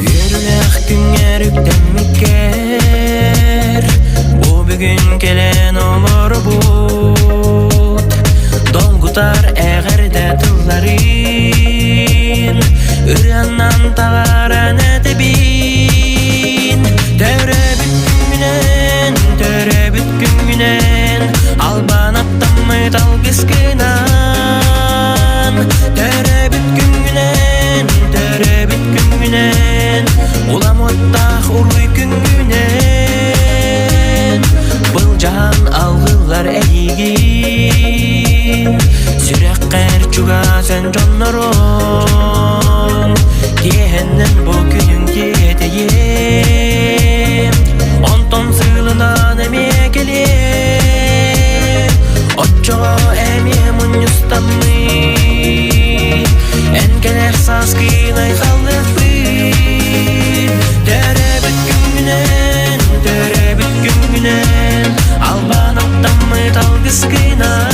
Үөрүүлээх күҥҥэр үктэммиккэр Бу бүгүн кэлэн олоробут Долгутар эҕэрдэ тылларын Ырыаннан таҕаран этэбин Төрөөбүт күҥҥүнэн, төрөөбүт күҥҥүнэн Албан аттаммыт алгыскынан Төрөөбүт күҥҥүнэн, төрөөбүт күҥҥүнэн Улам уоттаах уруй күҥҥүнэн Былдьаан алгыллар эйигин Сүрэххэр чугас эн дьонноруҥ Киэһэннэн бу күнүҥ тиэтэйиэм Онтон сыылынан эмиэ кэлиэм Оччоҕо эмиэ мунньустаммыт Эн кэлэр сааскын айхаллыахпыт Төрөөбүт күҥҥүнэн, төрөөбүт күҥҥүнэн Албан аттаммыт алгыскынан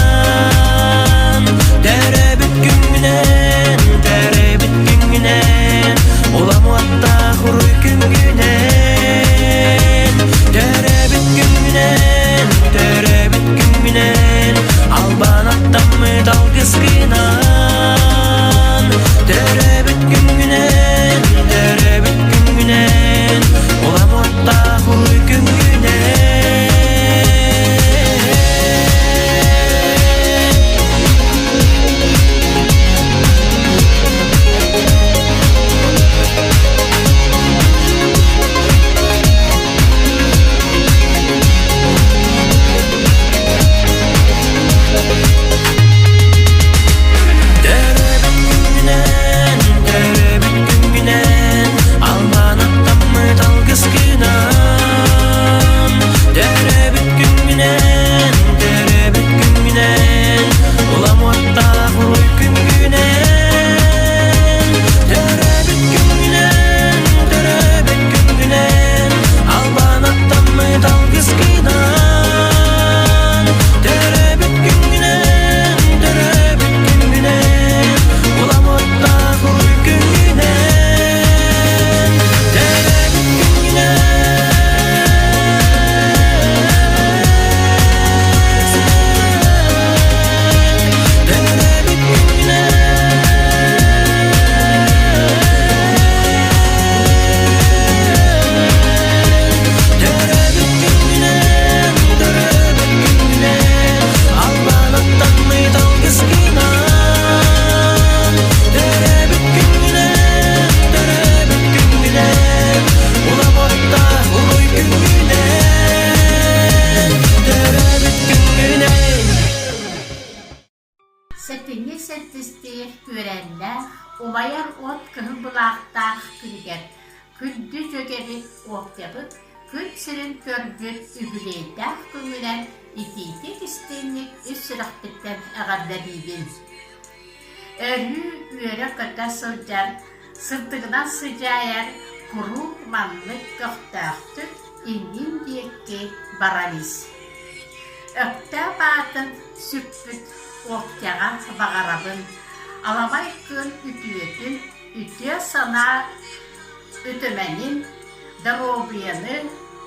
Төрөөбүт күҥҥүнэн, төрөөбүт күҥҥүнэн Улам уоттаах уруй күҥҥүнэн Төрөөбүт күҥҥүнэн, төрөөбүт күҥҥүнэн Албан аттаммыт алгыскынан Төрөөбүт күҥҥүнэн, төрөөбүт күҥҥүнэн Улам уоттаах уруй күҥҥүнэн Төрөөбүт күҥҥүнэн, төрөөбүт күҥҥүнэн, Албан аттаммыт алгыскынан. Төрөөбүт күҥҥүнэн, төрөөбүт күҥҥүнэн, Улам уоттаах уруй күҥҥүнэн. Төрөөбүт күҥҥүнэн, төрөөбүт күҥҥүнэн, Албан аттаммыт алгыскынан. Төрөөбүт күҥҥүнэн, төрөөбүт күҥҥүнэн, Улам уоттаах уруй күҥҥүнэн. Төрөөбүт күҥҥүнэн. Төрөөбүт күҥҥүнэн. Төрөөбүт күҥҥүнэн, төрөөбүт күҥҥүнэн, Албан аттаммыт алгыскынан. Төрөөбүт күҥҥүнэн, төрөөбүт күҥҥүнэн, Улам уоттаах уруй күҥҥүнэн. Төрөөбүт күҥҥүнэн. Сэтинньи сэттистиир күөрэллээх, умайар уот кыһыл былаахтаах күнүгэр күндү дьүөгэбит Октябыт күн сирин көрбүт үбүлүөйдээх күҥүнэн итиитик-истиҥник ис сүрэхпиттэн эҕэрдэлиибин! Өрүү үөрэ-көтө сылдьар, сырдыгынан сыдьаайар куруук маннык көхтөөхтүк иннин диэки баран ис. Өктөөп аатын сүкпүт Октяҕа баҕарабын аламай күн үтүөтүн, үтүө санаа үтүмэнин, доруобуйаны,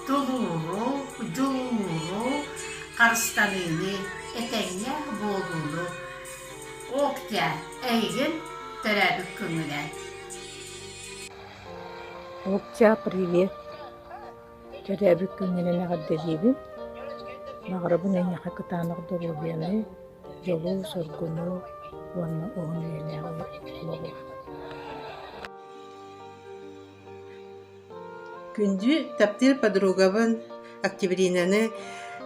тулууру, дьулууру, харыстаныыны, этэҥҥэ буолууну. Октя, эйигин төрөөбүт күҥҥүнэн! Октя, привет! Төрөөбүт күҥҥүнэн эҕэрдэлиибин! Баҕарабын эйиэхэ кытаанах доруобуйаны, дьолу-соргуну уонна уһун үйэлээх олоҕу. Күндү таптыыр подругабын Октябринаны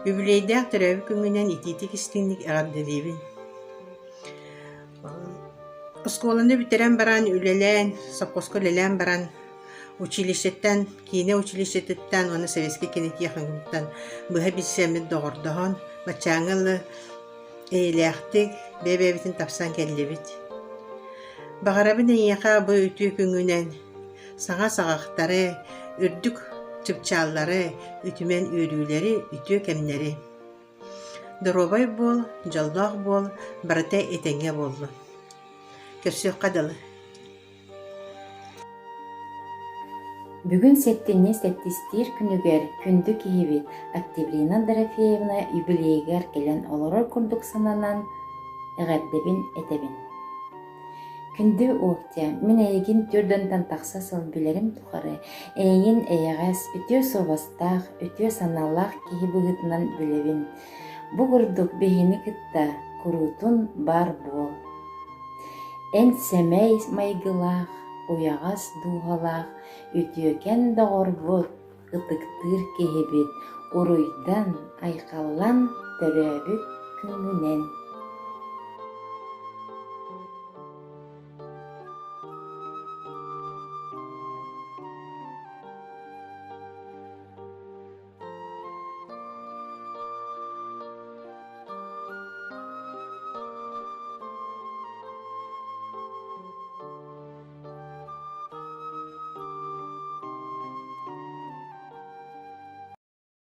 үбүлүөйдээх төрөөбүт күҥҥүнэн итиитик-истиҥник эҕэрдэлиибин! Оскуоланы бүтэрэн баран үлэлээн, сопхуоска үлэлээн баран училищеттан, киинэ училищетыттан уонна советскай кинотехникумтан быһа билсэммит доҕордоһон, баччааҥҥа дылы эйэлээхтик бэйэ-бэйэбитин тапсан кэллибит. Баҕарабын эйиэхэ бу үтүө күҥҥүнэн саҥа саҕахтары, үрдүк чыпчааллары, үтүмэн үөрүүлэри, үтүө кэмнэри. Доруобай буол, дьоллоох буол, барыта этэҥҥэ буоллун. Көрсүөххэ дылы. Бүгүн сэттинньи сэттистиир күнүгэр күндү киһибит Октябрина Дорофеевна юбилейыгар кэлэн олорор курдук сананан эҕэрдэбин этэбин. Күндү Октя, мин эйигин түөрт тахса сыл билэрим тухары эйигин эйэҕэс, үтүө суобастаах, үтүө санаалаах киһи быһыытынан билэбин. Бу курдук биһини кытта куруутун баар буол. Эн сэмэй майгылаах, уйаҕас дууһалаах, үтүөкэн доҕорбут, ытыктыыр киһибит уруйдан, айхаллан төрөөбүт күҥҥүнэн!